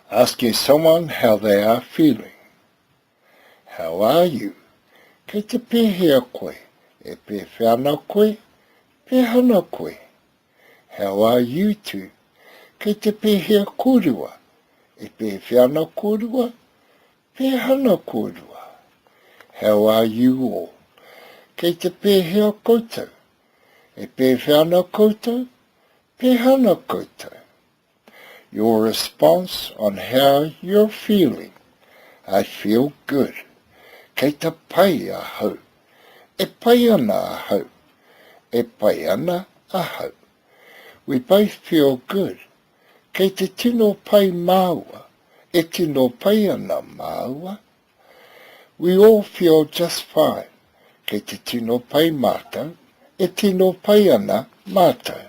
Asking someone how they are feeling. How are you? Kei te pēhea koe? E pēwhea ana koe? Pēhea ana koe? How are you two? Kei te pēhea kōrua? E pēwhea ana kōrua? Pēhea ana kōrua? How are you all? Kei te pēhea koutou? E pēwhea ana koutou? Pēhea ana koutou? Your response on how you're feeling. I feel good. Kei te pai ahau. E pai ana ahau. E pai ana ahau. We both feel good. Kei te tino pai māua. E tino pai ana māua. We all feel just fine. Kei te tino pai mātou. E tino pai ana mātou.